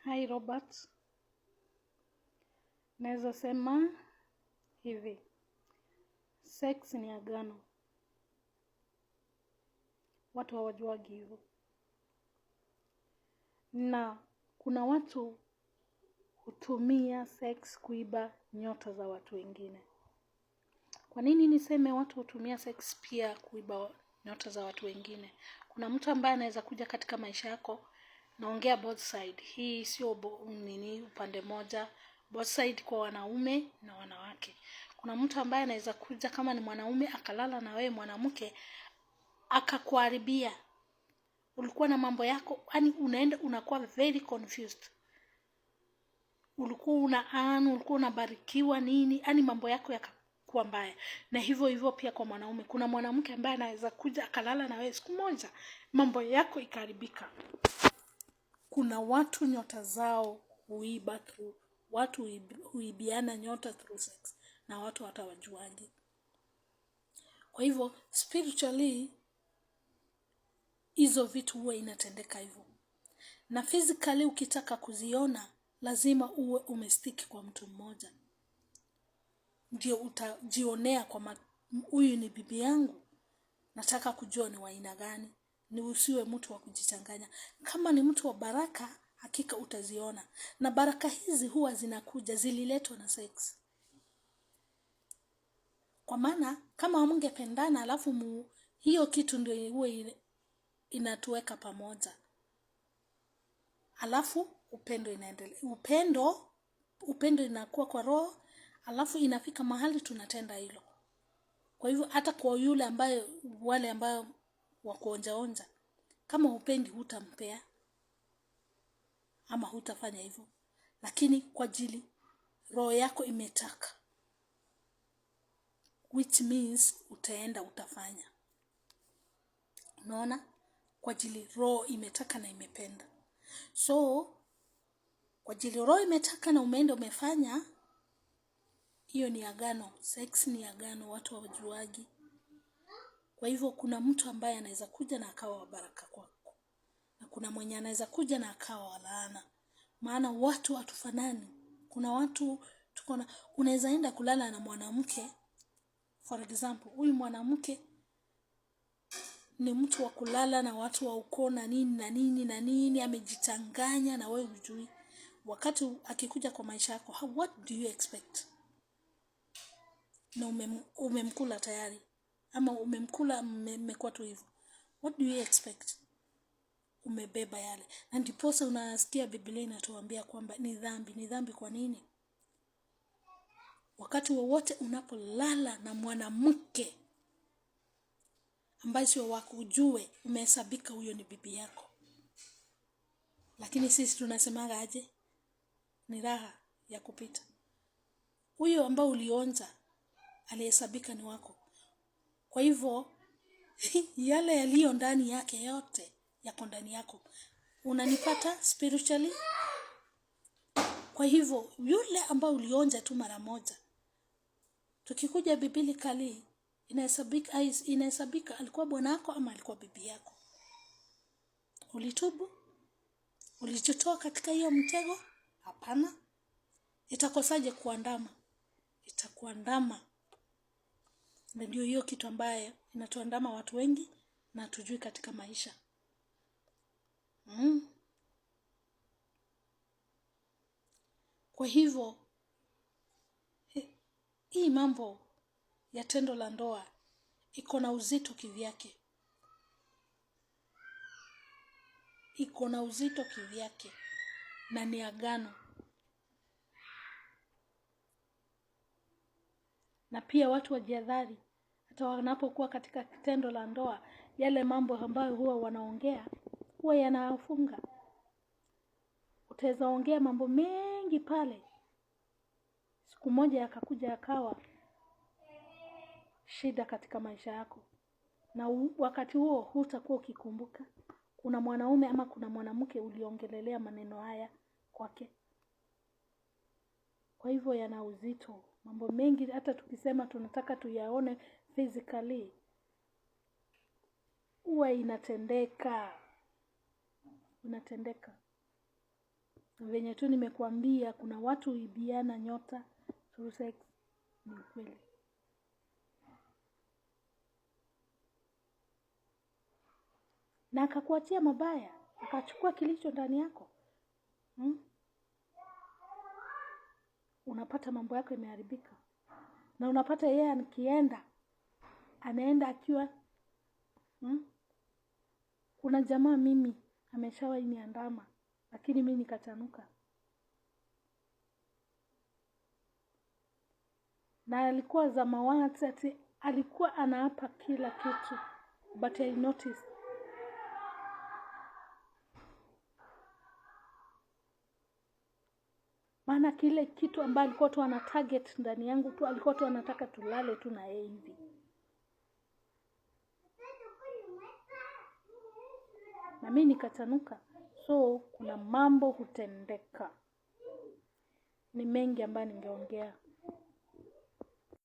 Hi Robert, naweza sema hivi, sex ni agano, watu hawajuagi hivyo, na kuna watu hutumia sex kuiba nyota za watu wengine. Kwa nini niseme watu hutumia sex pia kuiba nyota za watu wengine? Kuna mtu ambaye anaweza kuja katika maisha yako, naongea both side. Hii sio nini upande moja, both side kwa wanaume na wanawake. Kuna mtu ambaye anaweza kuja kama ni mwanaume akalala na wewe mwanamke akakuharibia. Ulikuwa na mambo yako, yani unaenda unakuwa very confused. Ulikuwa una earn, ulikuwa unabarikiwa nini, yani mambo yako yakakuwa mbaya. Na hivyo hivyo pia kwa mwanaume. Kuna mwanamke ambaye anaweza kuja akalala na wewe siku moja, mambo yako ikaharibika. Kuna watu nyota zao huiba through, watu huibiana nyota through sex, na watu hata wajuangi. Kwa hivyo spiritually hizo vitu huwa inatendeka hivyo, na physically ukitaka kuziona lazima uwe umestick kwa mtu mmoja, ndio utajionea kwa huyu ni bibi yangu, nataka kujua ni wa aina gani. Ni usiwe mtu wa kujichanganya. Kama ni mtu wa baraka, hakika utaziona, na baraka hizi huwa zinakuja, zililetwa na sex. Kwa maana kama hamngependana, alafu hiyo kitu ndio huwa inatuweka pamoja, alafu upendo inaendelea, upendo inakuwa kwa roho, alafu inafika mahali tunatenda hilo. Kwa hivyo hata kwa yule ambaye, wale ambayo wa kuonjaonja, kama hupendi hutampea ama hutafanya hivyo, lakini kwa ajili roho yako imetaka, which means utaenda utafanya. Unaona, kwa ajili roho imetaka na imependa. So kwa ajili roho imetaka na umeenda umefanya, hiyo ni agano. Sex ni agano, watu hawajuagi. Kwa hivyo kuna mtu ambaye anaweza kuja na akawa wa baraka kwako, na kuna mwenye anaweza kuja na akawa wa laana. Maana watu hatufanani. Kuna watu tuko na, unaweza enda kulala na mwanamke, for example, huyu mwanamke ni mtu wa kulala na watu wa ukoo na nini na nini na nini, amejichanganya na wewe hujui. Wakati akikuja kwa maisha yako, what do you expect? Na umemkula tayari, ama umemkula, mmekuwa tu hivyo. What do you expect? Umebeba yale. Na ndiposa unasikia Biblia inatuambia kwamba ni dhambi. Ni dhambi kwa nini? Wakati wowote unapolala na mwanamke ambaye sio wako, ujue umehesabika huyo ni bibi yako. Lakini sisi tunasemaga aje? Ni raha ya kupita. Huyo ambao ulionja alihesabika ni wako. Kwa hivyo yale yaliyo ndani yake yote yako ndani yako. Unanipata spiritually? Kwa hivyo yule ambao ulionja tu mara moja, tukikuja biblically inahesabika alikuwa bwana wako ama alikuwa bibi yako. Ulitubu? Ulijitoa katika hiyo mtego? Hapana. Itakosaje kuandama? Itakuandama. Na ndio hiyo kitu ambaye inatuandama watu wengi na hatujui katika maisha. Kwa hivyo hii mambo ya tendo la ndoa iko na uzito kivyake. Iko na uzito kivyake na ni agano. Na pia watu wajihadhari hata wanapokuwa katika tendo la ndoa, yale mambo ambayo huwa wanaongea huwa yanawafunga. Utaweza ongea mambo mengi pale, siku moja yakakuja yakawa shida katika maisha yako, na wakati huo hutakuwa ukikumbuka kuna mwanaume ama kuna mwanamke uliongelelea maneno haya kwake. Kwa hivyo yana uzito mambo mengi, hata tukisema tunataka tuyaone physically, huwa inatendeka. Inatendeka. Venye tu nimekuambia kuna watu huibiana nyota through sex, ni ukweli. Na akakuachia mabaya, akachukua kilicho ndani yako. Unapata mambo yako imeharibika. Na unapata yeye akienda, anaenda akiwa Kuna jamaa mimi ameshawahi niandama, lakini mimi nikachanuka. Na alikuwa zamawati, ati alikuwa anaapa kila kitu, but I noticed. Maana kile kitu ambayo alikuwa tu ana target ndani yangu tu, alikuwa tu anataka tulale tu na yeye hivi. Na mimi nikachanuka. So kuna mambo hutendeka. Ni mengi ambayo ningeongea.